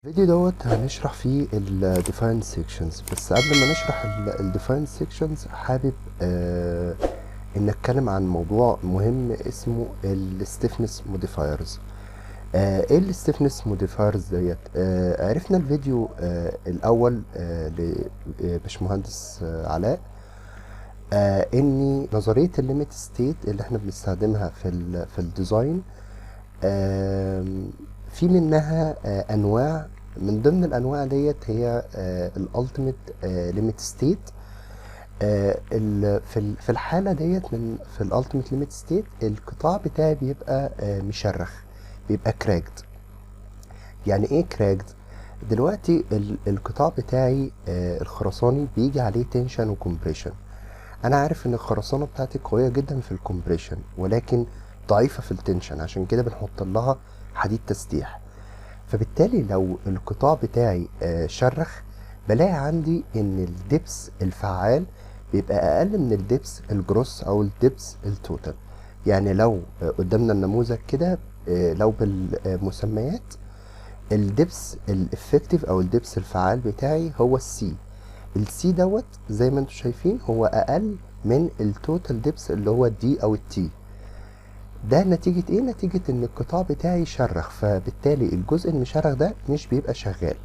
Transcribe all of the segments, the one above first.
الفيديو دوت هنشرح فيه ال define sections. بس قبل ما نشرح ال define sections حابب ان اتكلم عن موضوع مهم اسمه ال stiffness modifiers. ايه ال stiffness modifiers ديت؟ عرفنا الفيديو الاول لباشمهندس علاء ان نظرية ال limit state اللي احنا بنستخدمها في ال design في منها انواع. من ضمن الانواع ديت هي ال ultimate limit state. في الحالة ديت من في ال ultimate limit state القطاع بتاعي بيبقى مشرخ، بيبقى cracked. يعني ايه cracked؟ دلوقتي القطاع بتاعي الخرساني بيجي عليه tension و compression. انا عارف ان الخرسانه بتاعتي قوية جدا في ال compression ولكن ضعيفة في ال tension، عشان كده بنحط لها حديد تسليح. فبالتالي لو القطاع بتاعي شرخ بلاقي عندي ان ال depth الفعال بيبقى اقل من ال depth ال gross او ال depth ال total. يعني لو قدامنا النموذج كده، لو بالمسميات ال depth ال effective او ال depth الفعال بتاعي هو ال C. ال C دوت زي ما انتم شايفين هو اقل من ال total depth اللي هو ال D او ال T. ده نتيجة ايه؟ نتيجة ان القطاع بتاعي شرخ، فبالتالي الجزء المشرخ ده مش بيبقى شغال.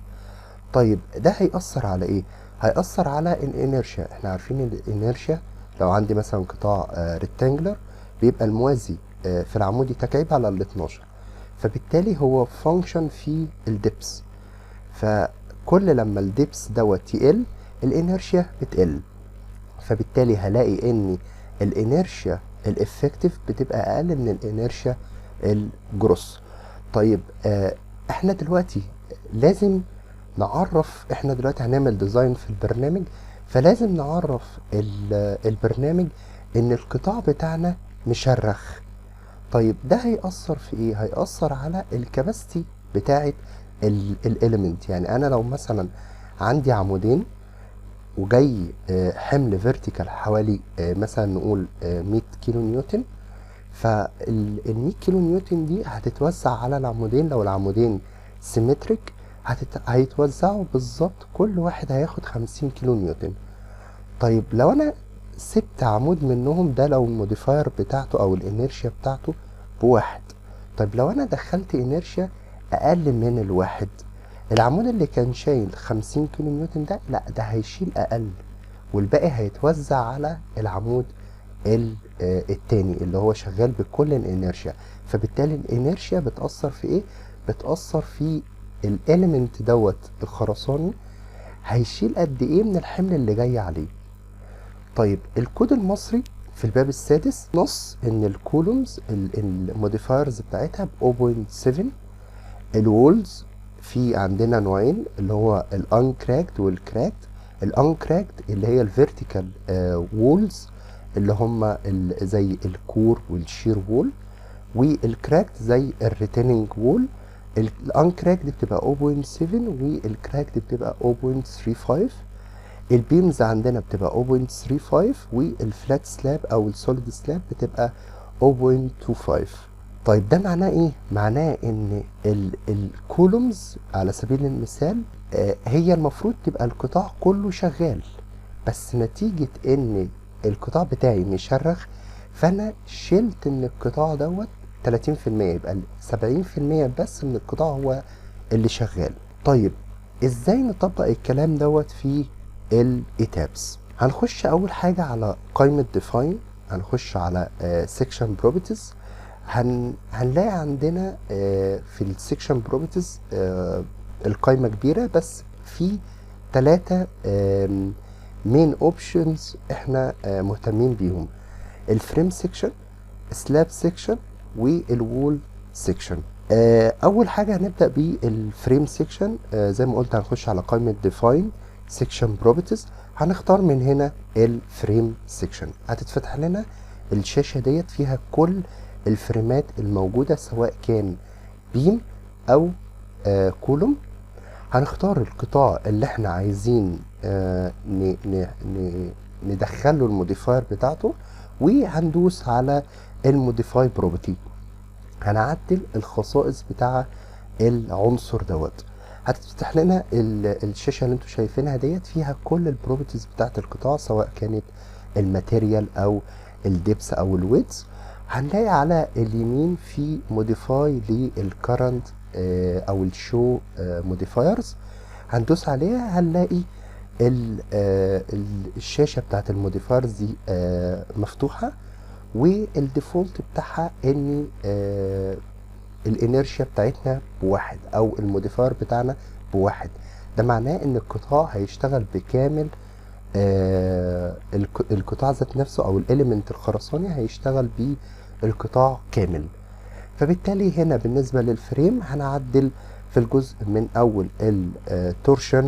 طيب ده هيأثر على ايه؟ هيأثر على ال inertia. احنا عارفين ان ال inertia لو عندي مثلا قطاع rectangular بيبقى الموازي في العمودي تكعيب على ال 12، فبالتالي هو function في ال depth. فكل لما ال depth دوت يقل ال inertia بتقل، فبالتالي هلاقي ان ال inertia ال effective بتبقى اقل من ال inertia ال gross. طيب احنا دلوقتي لازم نعرف، احنا دلوقتي هنعمل design في البرنامج، فلازم نعرف البرنامج ان القطاع بتاعنا مشرخ. طيب ده هيأثر في ايه؟ هيأثر على ال capacity بتاعت ال element. يعني انا لو مثلا عندي عمودين وجاي حمل vertical حوالي مثلا نقول 100 كيلو نيوتن، فال 100 كيلو نيوتن دي هتتوزع على العمودين. لو العمودين symmetric هيتوزعوا بالظبط، كل واحد هياخد 50 كيلو نيوتن. طيب لو انا سبت عمود منهم، ده لو ال modifier بتاعته او ال inertia بتاعته بواحد، طيب لو انا دخلت inertia اقل من الواحد، العمود اللي كان شايل 50 كيلو نيوتن ده لا، ده هيشيل اقل، والباقي هيتوزع على العمود التاني اللي هو شغال بكل ال inertia. فبالتالي ال inertia بتأثر في ايه؟ بتأثر في ال element دوت الخرساني هيشيل قد ايه من الحمل اللي جاي عليه. طيب الكود المصري في الباب السادس نص ان ال columns ال modifiers بتاعتها ب 0.7. ال walls في عندنا نوعين اللي هو ال uncracked وال cracked. ال uncracked اللي هي ال vertical walls اللي هم زي ال core وال shear wall، وال cracked زي ال retaining wall. ال uncracked بتبقى 0.7 وال cracked بتبقى 0.35. ال beams عندنا بتبقى 0.35 وال flat slab او ال solid slab بتبقى 0.25. طيب ده معناه ايه؟ معناه ان ال columns على سبيل المثال هي المفروض تبقى القطاع كله شغال، بس نتيجة ان القطاع بتاعي مشرخ فانا شلت من القطاع دوت 30%، يبقى 70% بس من القطاع هو اللي شغال. طيب ازاي نطبق الكلام دوت في ال ETABS؟ هنخش اول حاجة على قائمة define، هنخش على section properties. هنلاقي عندنا في ال section properties القائمة كبيرة، بس في 3 main options احنا مهتمين بيهم: ال frame section، slab section، وال wall section. اول حاجة هنبدأ بيه ال frame section. زي ما قلت هنخش على قائمة define section properties، هنختار من هنا ال frame section. هتتفتح لنا الشاشة ديت فيها كل ال frame ات الموجودة سواء كان beam او column. هنختار القطاع اللي احنا عايزين ندخله ال modifier بتاعته، وهندوس على ال modify property. هنعدل الخصائص بتاع العنصر دوت. هتفتح لنا الشاشة اللي انتوا شايفينها ديت، فيها كل ال properties بتاعت القطاع سواء كانت ال material او ال depth او ال width. هنلاقي على اليمين في modify لل current او ال show modifiers، هندوس عليها هنلاقي الشاشة بتاعت ال modifiers دي مفتوحة، وال default بتاعها ان ال inertia بتاعتنا بواحد او ال modifier بتاعنا بواحد. ده معناه ان القطاع هيشتغل بكامل القطاع ذات نفسه او ال element الخرساني هيشتغل بالقطاع كامل. فبالتالي هنا بالنسبة لل frame هنعدل في الجزء من اول ال torsion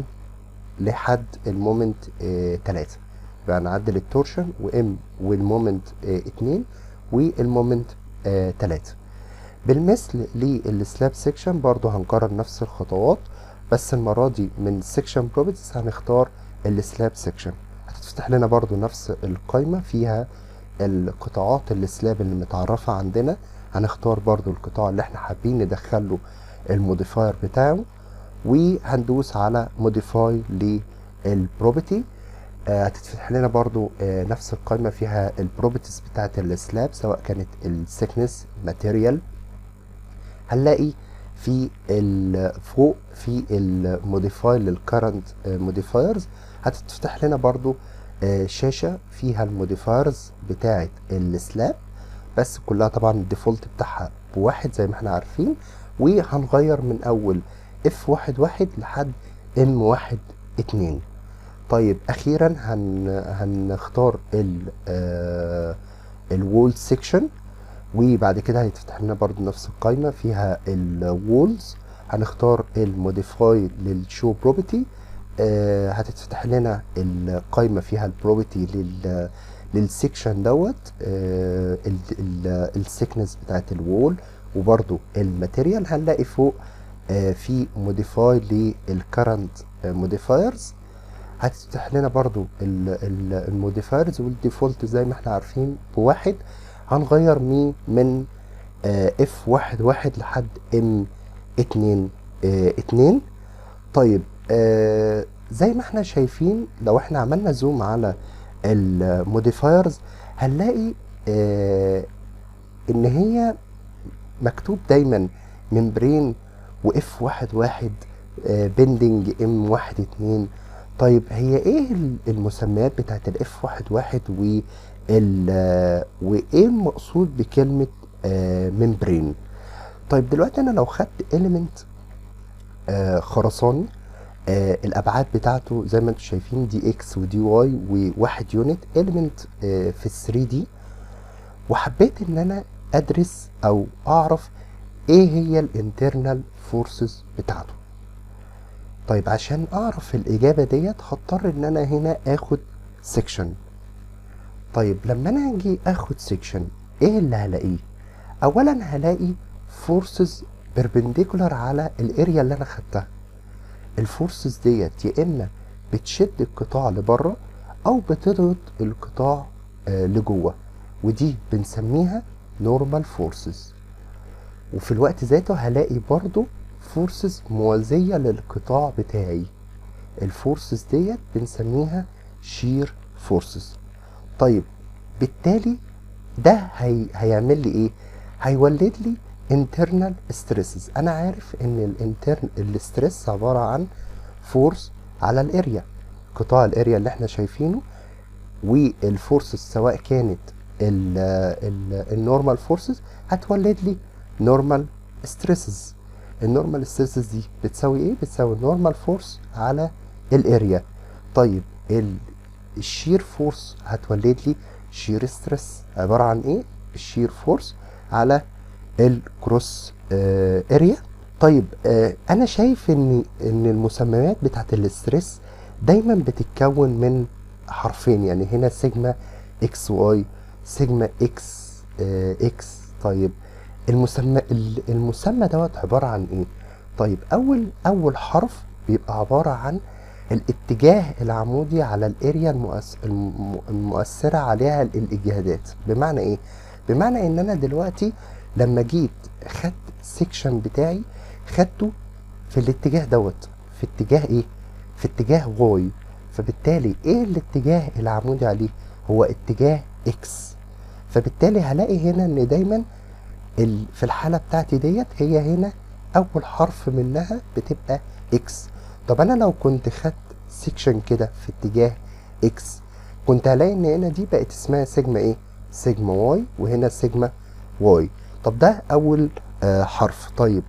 لحد ال moment 3، يبقى هنعدل ال torsion وام وال moment 2 وال moment 3. بالمثل لل slab section برضو هنكرر نفس الخطوات، بس المرة دي من section properties هنختار ال slab section. هتتفتح لنا برضو نفس القايمة فيها القطاعات ال slab اللي متعرفة عندنا، هنختار برضو القطاع اللي احنا حابين ندخله ال modifier بتاعه، وهندوس على modify لل property. هتتفتح لنا برضو نفس القايمة فيها ال properties بتاعت ال slab سواء كانت ال thickness material. هنلاقي في فوق في ال modify لل current modifiers هتتفتح لنا برضو شاشة فيها ال modifiers بتاعت ال slab، بس كلها طبعا ال default بتاعها بواحد زي ما احنا عارفين، وهنغير من اول F واحد واحد لحد M واحد اتنين. طيب اخيرا هنختار ال wall section، وبعد كده هيتفتح لنا برضو نفس القايمة فيها ال walls، هنختار ال modify لل show property. هتتفتح لنا القايمة فيها ال property لل section دوت، ال thickness بتاعت ال wall وبرضو ال material. هنلاقي فوق في modify لل current modifiers، هتفتح لنا برضو ال modifiers وال default زي ما احنا عارفين بواحد. هنغير مين من F واحد واحد لحد M اتنين اتنين. طيب زي ما احنا شايفين لو احنا عملنا zoom على ال modifiers هنلاقي ان هي مكتوب دايما membrane و F واحد واحد bending M واحد اتنين. طيب هي ايه المسميات بتاعت ال F واحد واحد وايه المقصود بكلمة membrane؟ طيب دلوقتي انا لو خدت element خرساني الابعاد بتاعته زي ما انتم شايفين dx و dy وواحد unit element في 3D، وحبيت ان انا ادرس او اعرف ايه هي ال internal forces بتاعته. طيب عشان اعرف الاجابة ديت هضطر ان انا هنا اخد section. طيب لما انا اجي اخد section ايه اللي هلاقيه؟ اولا هلاقي forces perpendicular على ال area اللي انا خدتها. ال forces ديت يا اما بتشد القطاع لبره او بتضغط القطاع لجوه، ودي بنسميها normal forces. وفي الوقت ذاته هلاقي برضو forces موازية للقطاع بتاعي، ال forces ديت بنسميها shear forces. طيب بالتالي ده هيعمل لي ايه؟ هيولد لي internal stresses. انا عارف ان ال internal stress عبارة عن force على ال area، قطاع ال area اللي احنا شايفينه، وال forces سواء كانت ال normal forces هتولد لي normal stresses. ال normal stresses دي بتساوي ايه؟ بتساوي ال normal force على ال area. طيب ال shear force هتولد لي shear stress عبارة عن ايه؟ ال shear force على ال cross area. طيب انا شايف ان المسميات بتاعت ال stress دايما بتتكون من حرفين، يعني هنا sigma x y، sigma x x. طيب المسمى دوت عبارة عن ايه؟ طيب اول حرف بيبقى عبارة عن الاتجاه العمودي على ال area المؤثرة عليها الاجهادات. بمعنى ايه؟ بمعنى ان انا دلوقتي لما جيت خدت section بتاعي خدته في الاتجاه دوت، في اتجاه ايه؟ في اتجاه Y. فبالتالي ايه الاتجاه العمودي عليه؟ هو اتجاه X. فبالتالي هلاقي هنا ان دايما في الحالة بتاعتي ديت هي هنا اول حرف منها بتبقى X. طب انا لو كنت خدت section كده في اتجاه X كنت هلاقي ان هنا دي بقت اسمها سيجما ايه؟ sigma Y، وهنا sigma Y. طب ده اول حرف. طيب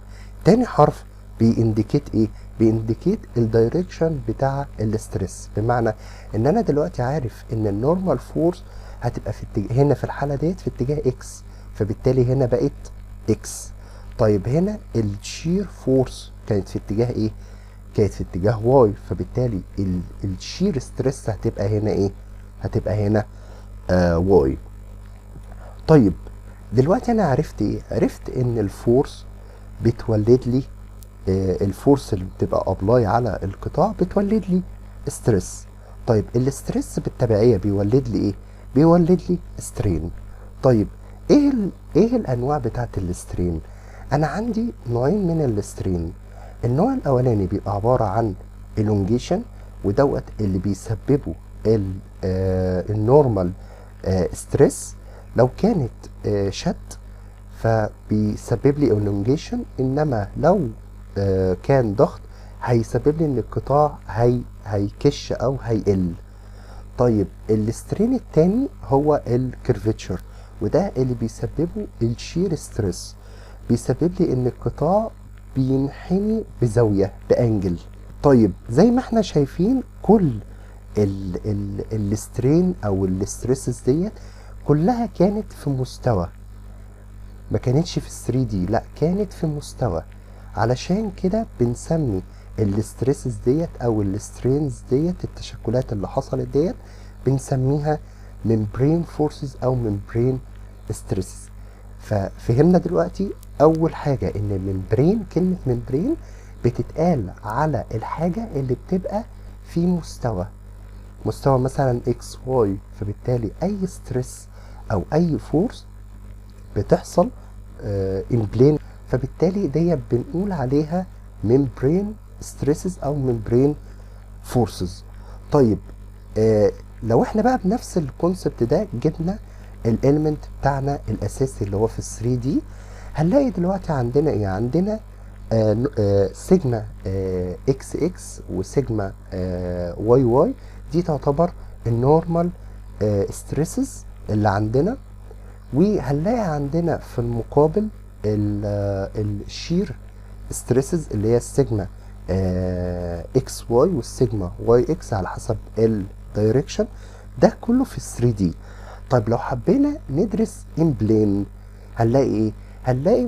تاني حرف بي indicate ايه؟ بي indicate ال direction بتاع ال stress، بمعنى ان انا دلوقتي عارف ان ال normal force هتبقى في اتجاه هنا في الحالة ديت في اتجاه X، فبالتالي هنا بقت X. طيب هنا ال shear force كانت في اتجاه ايه؟ كانت في اتجاه Y، فبالتالي ال shear stress هتبقى هنا ايه؟ هتبقى هنا Y. طيب دلوقتي انا عرفت ايه؟ عرفت ان ال force بتولد لي ال force اللي بتبقى apply على القطاع بتولد لي stress. طيب ال stress بالتبعية بيولد لي ايه؟ بيولد لي strain. طيب ايه الانواع بتاعت ال strain؟ انا عندي نوعين من ال strain. النوع الاولاني بيبقى عبارة عن elongation، ودوت اللي بيسببه ال normal stress. لو كانت شد فبيسبب لي elongation، انما لو كان ضغط هيسبب لي ان القطاع هيكش او هيقل. طيب ال strain التاني هو ال curvature، وده اللي بيسببه ال shear stress، بيسبب لي ان القطاع بينحني بزاوية ب angle. طيب زي ما احنا شايفين كل ال strain او ال stresses ديت كلها كانت في مستوى، ما كانتش في 3D، لا كانت في مستوى. علشان كده بنسمي ال stresses ديت او ال strains ديت، التشكلات اللي حصلت ديت بنسميها membrane forces او membrane stresses. ففهمنا دلوقتي اول حاجة ان membrane، كلمة membrane بتتقال على الحاجة اللي بتبقى في مستوى، مستوى مثلا X Y، فبالتالي اي stress او اي force بتحصل in plane، فبالتالي دي بنقول عليها membrane stresses او membrane forces. طيب لو احنا بقى بنفس ال concept ده جبنا ال element بتاعنا الاساسي اللي هو في 3D، هنلاقي دلوقتي عندنا ايه؟ عندنا سيجما X X و sigma Y Y، دي تعتبر ال normal stresses اللي عندنا. وهنلاقي عندنا في المقابل ال shear stresses اللي هي ال sigma X Y وال sigma Y X على حسب ال direction، ده كله في 3D. طيب لو حبينا ندرس in plane هنلاقي ايه؟ هنلاقي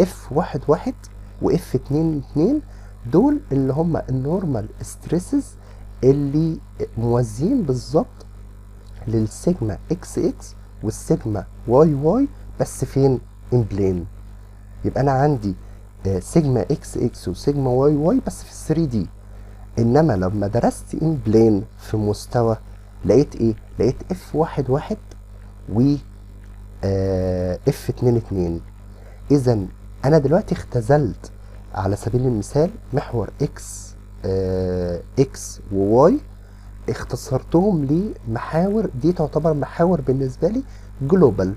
F 1 1 و F 2 2، دول اللي هم ال normal stresses اللي موازيين بالظبط لل sigma X X وال sigma Y Y، بس فين؟ in plane. يبقى انا عندي sigma X X و sigma Y Y بس في 3D. انما لما درست in plane في مستوى لقيت ايه؟ لقيت F 1 1 و F 2 2. اذا انا دلوقتي اختزلت على سبيل المثال محور X X و Y، اختصرتهم لمحاور دي تعتبر محاور بالنسبة لي global.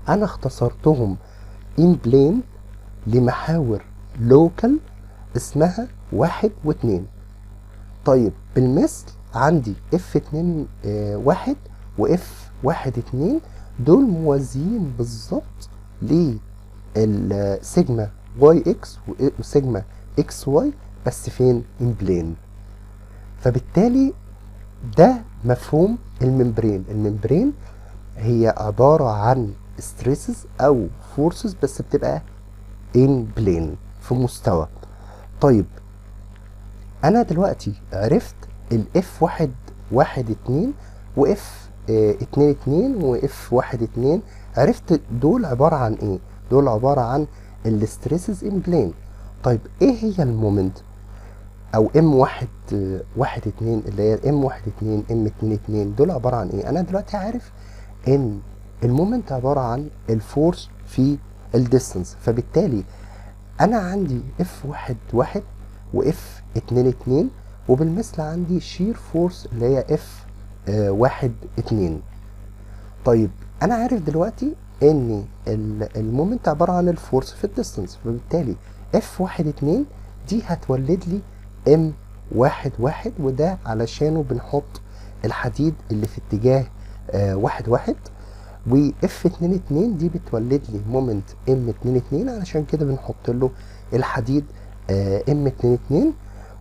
انا اختصرتهم in plane لمحاور local اسمها 1 و2. طيب بالمثل عندي F 2 1 و F 1 2، دول موازيين بالظبط لل sigma Y X و sigma X Y، بس فين؟ in plane. فبالتالي ده مفهوم ال membrane. ال membrane هي عبارة عن stresses او forces بس بتبقى in plane في مستوى. طيب انا دلوقتي عرفت ال F 1 1 2 و F 2 2 و F 1 2، عرفت دول عبارة عن ايه؟ دول عبارة عن ال stresses in plane. طيب ايه هي ال moment او M 1 1 2 اللي هي M 1 2 M 2 2، دول عبارة عن ايه؟ انا دلوقتي عارف ان ال moment عبارة عن ال force في ال distance، فبالتالي انا عندي F 1 1 و F 2 2، وبالمثل عندي shear force اللي هي F 1 2. طيب انا عارف دلوقتي ان ال moment عبارة عن ال force في ال distance، فبالتالي F 1 2 دي هتولد لي M 1 1، وده علشانه بنحط الحديد اللي في اتجاه 1 1، و F 2 2 دي بتولد لي moment M 2 2، علشان كده بنحط له الحديد M 2 2.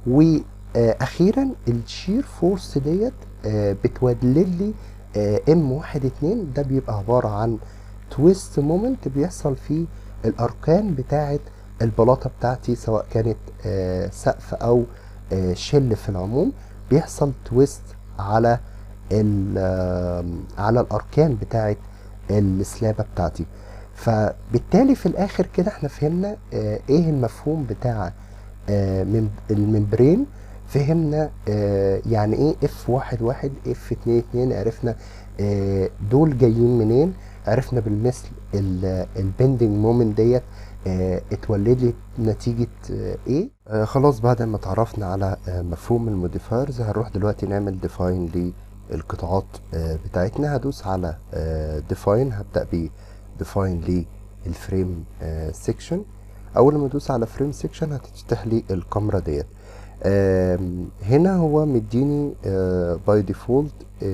واخيرا ال shear force ديت بتولد لي M 1 2، ده بيبقى عبارة عن twist moment بيحصل فيه الاركان بتاعة البلاطة بتاعتي، سواء كانت سقف او shell في العموم، بيحصل twist على على الاركان بتاعة السلابة بتاعتي. فبالتالي في الاخر كده احنا فهمنا ايه المفهوم بتاع ال membrane، فهمنا يعني ايه F 1 1 F 2 2، عرفنا دول جايين منين، عرفنا بالمثل ال bending moment ديت اتولد لي نتيجة ايه. خلاص بعد ما اتعرفنا على مفهوم ال modifiers، هنروح دلوقتي نعمل define للقطاعات بتاعتنا. هدوس على define، هبدأ ب define لل frame section. اول ما ادوس على frame section هتفتح لي الكمرة ديت. هنا هو مديني by default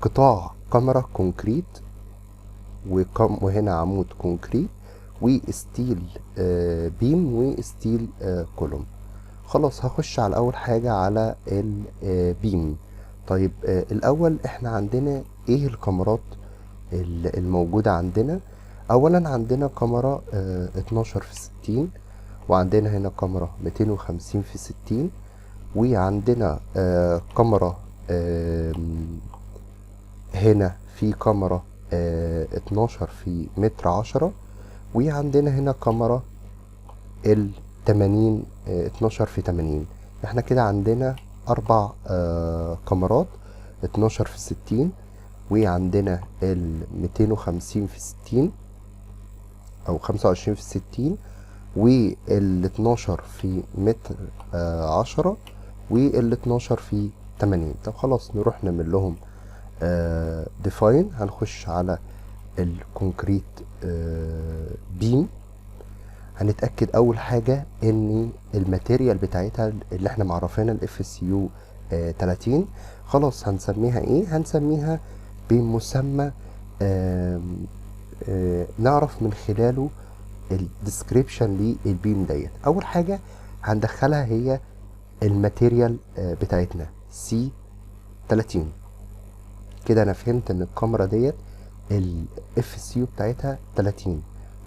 قطاع كمرة concrete، وهنا عمود concrete و steel beam و steel column. خلاص هخش على اول حاجة على ال beam. طيب الاول احنا عندنا ايه الكمرات الموجودة عندنا؟ اولا عندنا كمرة 12 في 60، وعندنا هنا كمرة 250 في 60، وعندنا كمرة هنا في كمرة 12 في متر 10، وعندنا هنا كمرة ال 80 12 في 80. احنا كده عندنا 4 كمرات، 12 في 60، وعندنا ال 250 في 60 او 25 في 60، وال 12 في متر 10، وال 12 في 80. طب خلاص نروح نعمل لهم define. هنخش على ال concrete beam، هنتأكد أول حاجة إن ال material بتاعتها اللي احنا معرفينها ال FCU 30. خلاص هنسميها ايه؟ هنسميها بمسمى نعرف من خلاله ال description لل beam ديت. أول حاجة هندخلها هي ال material بتاعتنا C 30. كده انا فهمت ان الكمرة ديت ال FCU بتاعتها 30.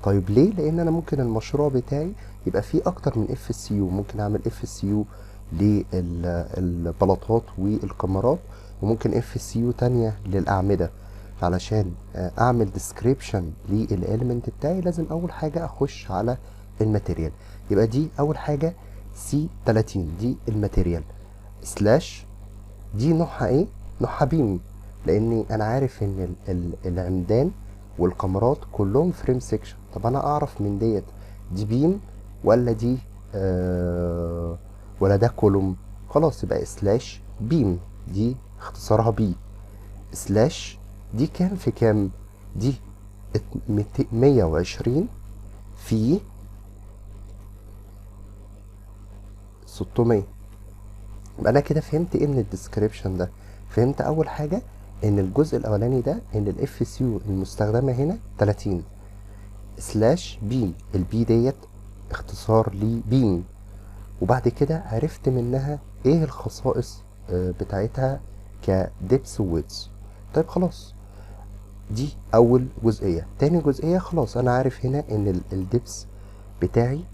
طيب ليه؟ لان انا ممكن المشروع بتاعي يبقى فيه اكتر من FCU، ممكن اعمل FCU للبلاطات والكمرات، وممكن FCU تانية للاعمدة. علشان اعمل description لل element بتاعي لازم اول حاجة اخش على ال material. يبقى دي اول حاجة C 30 دي ال material slash دي نوعها ايه؟ نوعها beam، لاني انا عارف ان العمدان والكمرات كلهم frame section. طب انا اعرف من ديت دي beam ولا دي ولا ده column؟ خلاص يبقى slash beam، دي اختصارها B. slash دي كام في كام؟ دي 120 في 600. يبقى انا كده فهمت ايه من ال description ده؟ فهمت اول حاجة ان الجزء الاولاني ده ان ال FCU المستخدمة هنا 30 slash B، ال B ديت اختصار ل beam. وبعد كده عرفت منها ايه الخصائص بتاعتها ك depth و width. طيب خلاص دي اول جزئية. تاني جزئية خلاص انا عارف هنا ان ال depth بتاعي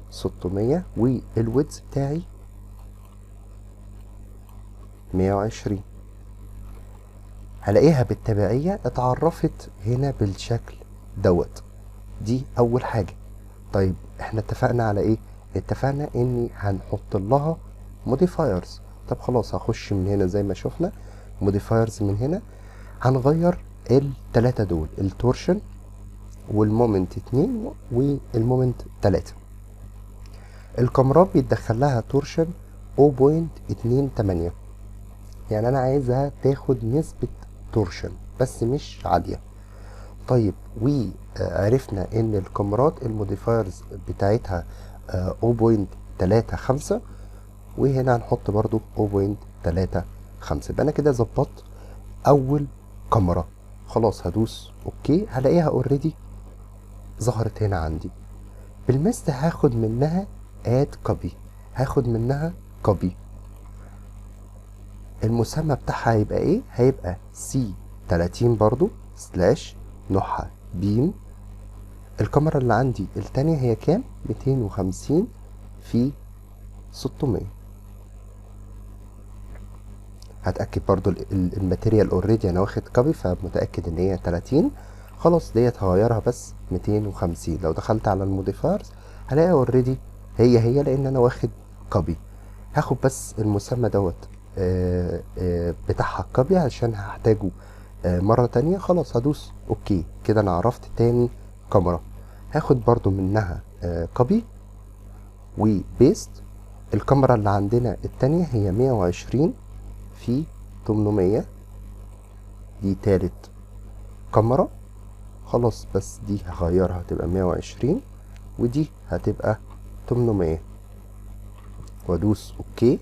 600 وال width بتاعي 120. هلاقيها بالتبعية اتعرفت هنا بالشكل دوت. دي اول حاجة. طيب احنا اتفقنا على ايه؟ اتفقنا اني هنحط لها modifiers. طب خلاص هخش من هنا زي ما شفنا modifiers، من هنا هنغير التلاتة دول، ال torsion وال moment 2 وال moment 3. الكمرات بيتدخل لها torsion 0.28، يعني انا عايزها تاخد نسبة torsion بس مش عالية. طيب وعرفنا ان الكمرات ال modifiers بتاعتها 0.35، وهنا هنحط برضو 0.35. يبقى انا كده ظبطت اول كمرة. خلاص هدوس okay، هلاقيها already ظهرت هنا عندي. بالمثل هاخد منها add copy، هاخد منها copy. المسمى بتاعها هيبقى ايه؟ هيبقى C 30 برضو slash نوعها beam. الكمرة اللي عندي التانية هي كام؟ 250 في 600. هتأكد برضو ال material already انا واخد copy فمتأكد ان هي 30. خلاص ديت هغيرها بس 250. لو دخلت على ال modifiers هلاقي already هي هي لان انا واخد copy. هاخد بس المسمى دوت بتاعها copy عشان هحتاجه مرة تانية. خلاص هدوس okay. كده انا عرفت تاني كمرة. هاخد برضو منها copy و paste. الكمرة اللي عندنا التانية هي 120 في 800، دي تالت كمرة. خلاص بس دي هغيرها تبقى 120 ودي هتبقى 800، وادوس okay.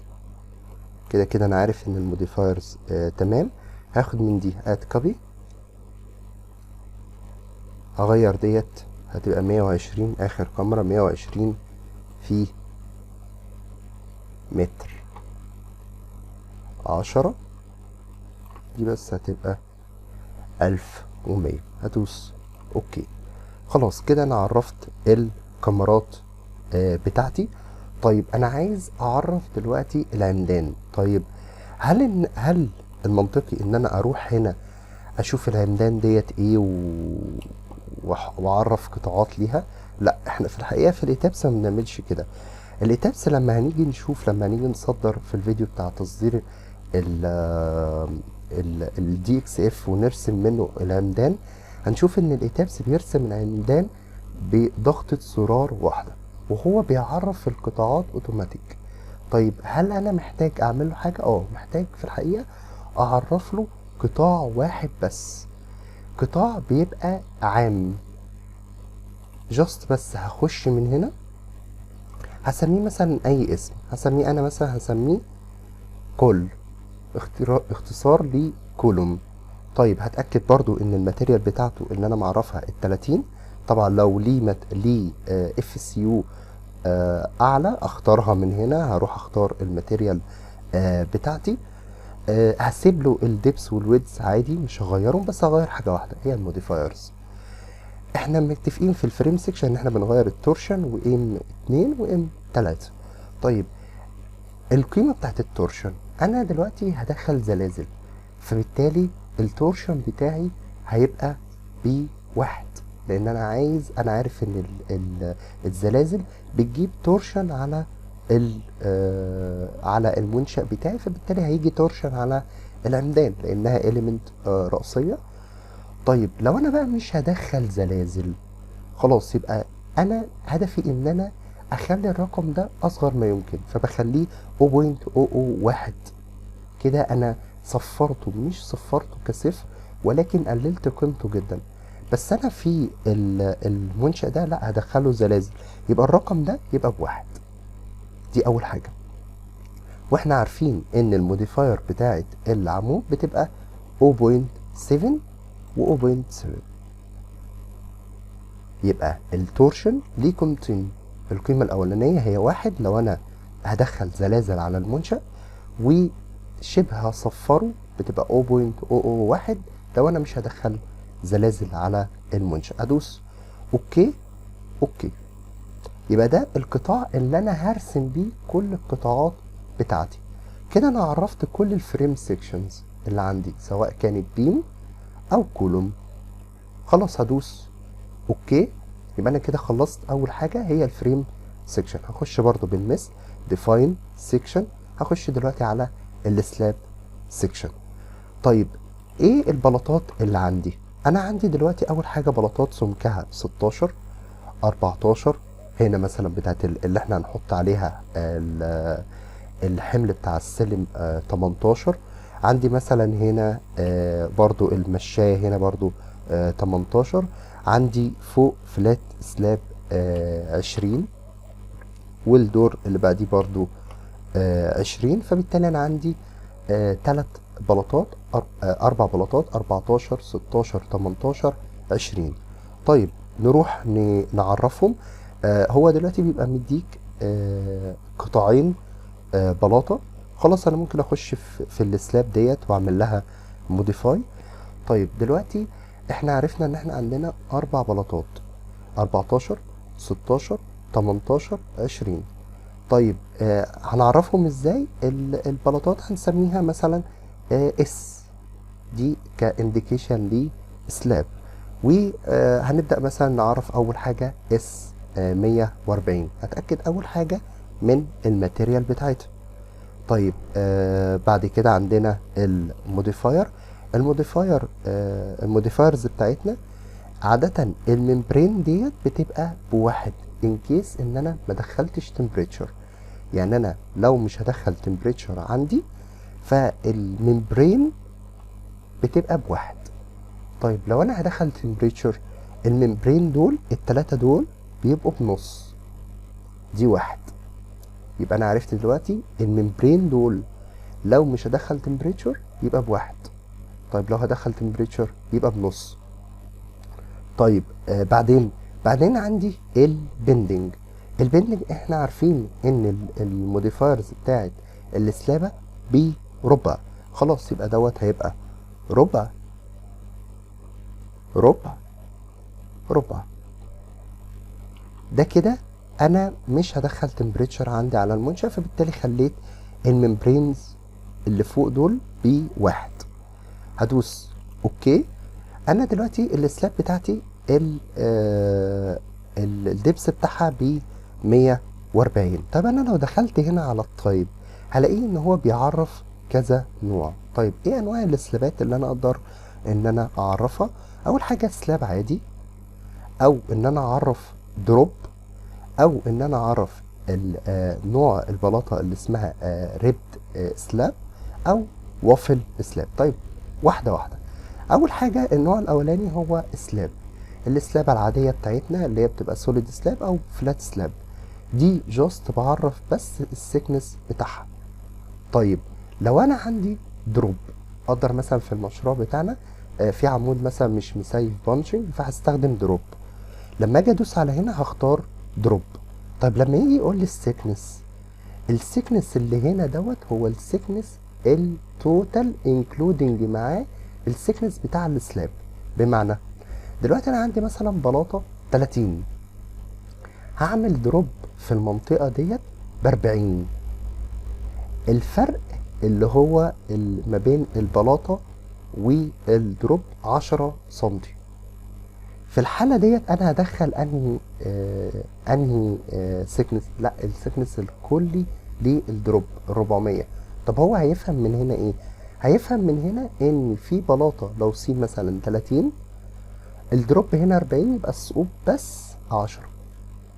كده كده انا عارف ان ال modifiers تمام. هاخد من دي add copy، هغير ديت هتبقى 120، اخر كمرة 120 في متر 10، دي بس هتبقى 1100. هدوس okay. خلاص كده انا عرفت الكمرات بتاعتي. طيب انا عايز اعرف دلوقتي العمدان. طيب هل المنطقي ان انا اروح هنا اشوف العمدان ديت ايه واعرف قطاعات ليها؟ لا، احنا في الحقيقة في ال ETABS ما بنعملش كده. ال ETABS لما هنيجي نشوف، لما هنيجي نصدر في الفيديو بتاع تصدير ال DXF ونرسم منه العمدان، هنشوف ان ال ETABS بيرسم العمدان بضغطة زرار واحدة، وهو بيعرف القطاعات اوتوماتيك. طيب هل انا محتاج اعمل له حاجة؟ محتاج في الحقيقة اعرف له قطاع واحد بس، قطاع بيبقى عام just. بس هخش من هنا هسميه مثلا اي اسم، هسميه انا مثلا هسميه col، اختصار ل column. طيب هتأكد برضو ان ال material بتاعته اللي انا معرفها التلاتين. طبعا لو ليه ليه FCU اعلى اختارها من هنا، هروح اختار ال material بتاعتي. هسيب له ال depth وال width عادي مش هغيرهم، بس هغير حاجة واحدة هي ال modifiers. احنا متفقين في ال frame section ان احنا بنغير ال torsion و M 2 و M 3. طيب القيمة بتاعت ال torsion، انا دلوقتي هدخل زلازل، فبالتالي ال torsion بتاعي هيبقى ب1، لان انا عارف ان الزلازل بتجيب torsion على المنشأ بتاعي، فبالتالي هيجي torsion على العمدان لانها element رأسية. طيب لو انا بقى مش هدخل زلازل خلاص، يبقى انا هدفي ان انا اخلي الرقم ده اصغر ما يمكن، فبخليه 0.001. كده انا صفرته، مش صفرته كصفر ولكن قللت قيمته جدا. بس انا في المنشأ ده لا هدخله زلازل، يبقى الرقم ده يبقى ب1. دي اول حاجة. واحنا عارفين ان ال modifier بتاعت العمود بتبقى 0.7 و 0.7، يبقى ال torsion ليه قيمتين. القيمة الأولانية هي 1 لو أنا هدخل زلازل على المنشأ، وشبه هصفره بتبقى 0.001 لو أنا مش هدخل زلازل على المنشأ. أدوس okay okay. يبقى ده القطاع اللي أنا هرسم بيه كل القطاعات بتاعتي. كده أنا عرفت كل ال frame sections اللي عندي سواء كانت beam أو column. خلاص هدوس okay. يبقى انا كده خلصت اول حاجه هي ال frame section. هخش برضو بالمثل define section، هخش دلوقتي على ال slab section. طيب ايه البلاطات اللي عندي؟ انا عندي دلوقتي اول حاجه بلاطات سمكها 16، 14، هنا مثلا بتاعت اللي احنا هنحط عليها الحمل بتاع السلم 18. عندي مثلا هنا برضو المشاية هنا برضو 18. عندي فوق flat slab 20، والدور اللي بعديه برضو 20. فبالتالي انا عندي 3 بلاطات، 4 بلاطات، 14 16 18 20. طيب نروح نعرفهم. هو دلوقتي بيبقى مديك قطاعين بلاطة. خلاص انا ممكن اخش في ال slab ديت واعمل لها modify. طيب دلوقتي احنا عرفنا ان احنا عندنا 4 بلاطات، 14 16 18 20. طيب هنعرفهم ازاي؟ البلاطات هنسميها مثلا S دي ك indication ل slab، وهنبدأ مثلا نعرف اول حاجة S 140. هتأكد اول حاجة من ال material بتاعتها. طيب بعد كده عندنا ال modifier. ال modifiers بتاعتنا عادة ال membrane ديت بتبقى بواحد in case ان انا ما دخلتش temperature. يعني انا لو مش هدخل temperature عندي فال membrane بتبقى بواحد. طيب لو انا هدخل temperature، ال membrane دول التلاتة دول بيبقوا بنص، دي واحد. يبقى انا عرفت دلوقتي ال membrane دول لو مش هدخل temperature يبقى بواحد. طيب لو هدخل temperature يبقى بنص. طيب بعدين عندي ال bending. ال bending احنا عارفين ان ال modifiers بتاعت ال slab بربع، خلاص يبقى دوت هيبقى ربع ربع ربع. ده كده انا مش هدخل temperature عندي على المنشأ، فبالتالي خليت ال membranes اللي فوق دول بواحد. هدوس okay. انا دلوقتي ال slab بتاعتي ال depth بتاعها ب 140. طب انا لو دخلت هنا على ال type هلاقيه ان هو بيعرف كذا نوع. طيب ايه انواع ال slab ات اللي انا اقدر ان انا اعرفها؟ اول حاجة slab عادي، او ان انا اعرف drop، او ان انا اعرف نوع البلاطه اللي اسمها ribbed slab او waffle slab. طيب واحدة واحدة. اول حاجة النوع الاولاني هو slab، ال slab العادية بتاعتنا اللي هي بتبقى solid slab او flat slab، دي just بعرف بس ال thickness بتاعها. طيب لو انا عندي drop، اقدر مثلا في المشروع بتاعنا في عمود مثلا مش مسيف punching فهستخدم drop. لما اجي ادوس على هنا هختار drop. طيب لما يجي يقول لي ال thickness، ال thickness اللي هنا دوت هو ال thickness ال total including معاه ال thickness بتاع ال slab. بمعنى دلوقتي انا عندي مثلا بلاطة 30، هعمل drop في المنطقة ديت ب40. الفرق اللي هو ما بين البلاطه وال drop 10 سنتي. في الحالة ديت انا هدخل انهي thickness؟ لا، ال thickness الكلي لل drop 400. طب هو هيفهم من هنا ايه؟ هيفهم من هنا ان في بلاطة لو C مثلا 30، ال drop هنا 40، يبقى السقوط بس 10.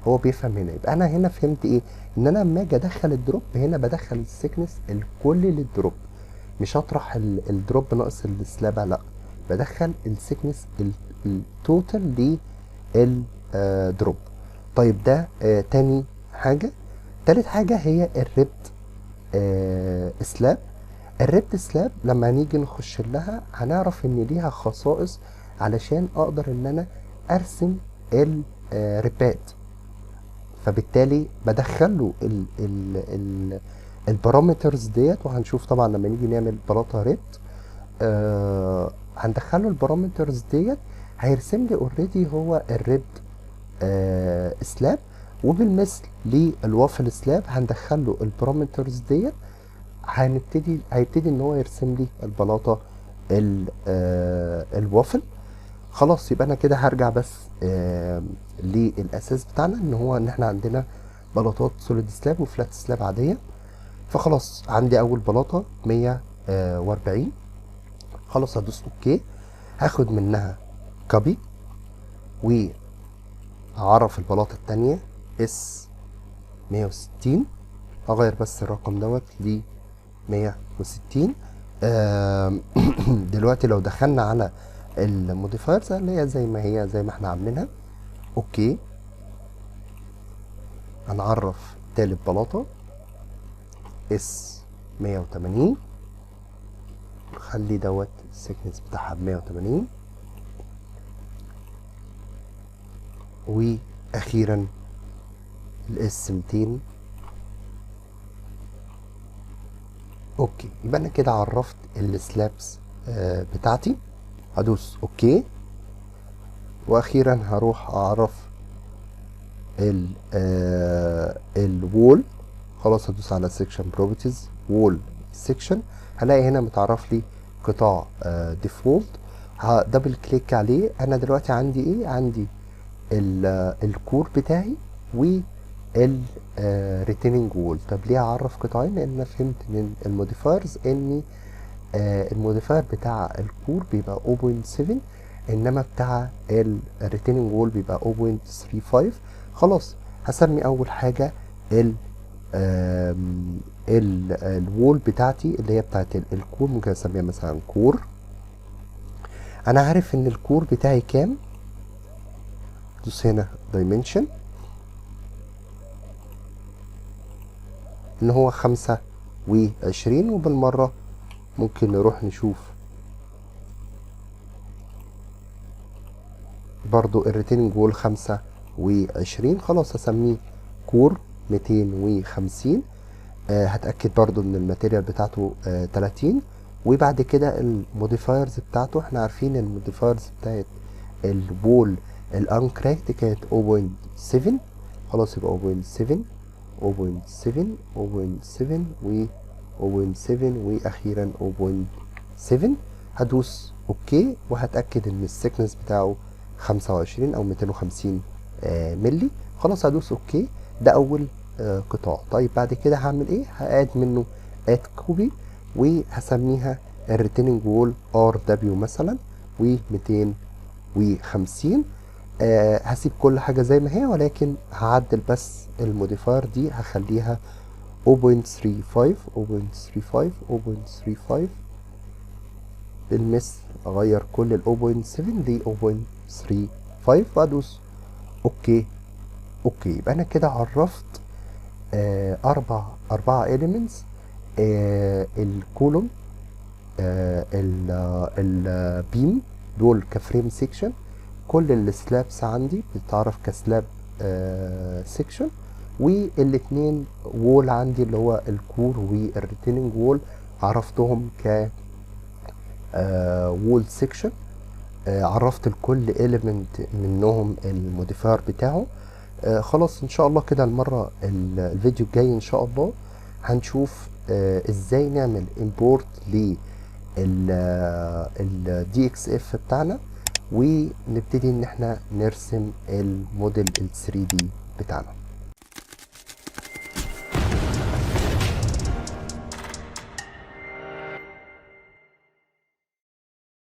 هو بيفهم هنا. يبقى انا هنا فهمت ايه؟ ان انا لما اجي ادخل ال drop هنا بدخل ال thickness الكلي لل drop، مش هطرح ال drop ناقص ال slab، لا بدخل ال thickness ال total لل drop. طيب ده تاني حاجة. تالت حاجة هي ال ribbed slab. ال ribbed slab لما هنيجي نخش لها هنعرف ان ليها خصائص علشان اقدر ان انا ارسم ال rib ات، فبالتالي بدخل له ال parameters ديت. وهنشوف طبعا لما نيجي نعمل بلاطة ribbed هندخله ال parameters ديت، هيرسم لي already هو ال ribbed slab. وبالمثل لل waffle slab هندخل له ال parameters ديت، هيبتدي ان هو يرسم لي البلاطه الوافل. خلاص يبقى انا كده هرجع بس للاساس بتاعنا ان هو ان احنا عندنا بلاطات solid slab و flat slab عادية. فخلاص عندي اول بلاطة 140، خلاص هدوس okay، هاخد منها copy وهعرف البلاطه التانية S 160، هغير بس الرقم دوت ل 160. دلوقتي لو دخلنا على ال modifiers اللي هي زي ما هي، زي ما احنا عاملينها. okay، هنعرف تالت بلاطة S 180، نخلي دوت ال thickness بتاعها ب 180. واخيرا ال S 200. okay، يبقى انا كده عرفت ال slabs بتاعتي. هدوس okay، واخيرا هروح اعرف ال wall. خلاص هدوس على section properties wall section، هلاقي هنا متعرف لي قطاع default. ه double click عليه. انا دلوقتي عندي ايه؟ عندي ال core بتاعي وال retaining wall. طب ليه اعرف قطاعين؟ لان انا فهمت من ال modifiers ان ال modifier بتاع ال core بيبقى 0.7، انما بتاع ال retaining wall بيبقى 0.35. خلاص هسمي اول حاجه ال ال wall بتاعتي اللي هي بتاعت ال core، ممكن اسميها مثلا core. انا عارف ان ال core بتاعي كام، دوس هنا dimension ان هو 25. وبالمره ممكن نروح نشوف برضو ال retaining wall 25. خلاص هسميه core 250. هتأكد برضو ان ال material بتاعته 30. وبعد كده ال modifiers بتاعته، احنا عارفين ال modifiers بتاعت ال wall ال uncracked كانت 0.7. خلاص يبقى 0.7 0.7 0.7 و 0.7 واخيرا 0.7. هدوس okay، وهتأكد ان ال thickness بتاعه 25 او 250 ملي. خلاص هدوس okay. ده اول قطاع. طيب بعد كده هعمل ايه؟ ه add منه add copy، وهسميها ال retaining wall RW مثلا و 250. هسيب كل حاجة زي ما هي، ولكن هعدل بس ال modifier دي، هخليها 0.35 0.35 0.35. بالمثل اغير كل ال 0.7 ل 0.35 وادوس okay. okay، يبقى انا كده عرفت اربعة elements، ال column، ال beam دول ك frame section، كل ال slabs عندي بتتعرف ك slab section، والاتنين wall عندي اللي هو ال core وال retaining wall عرفتهم ك wall section. عرفت لكل element منهم ال modifier بتاعه. خلاص ان شاء الله كده المرة الفيديو الجاي ان شاء الله هنشوف ازاي نعمل import لل DXF بتاعنا، ونبتدي ان احنا نرسم الموديل ال 3D بتاعنا.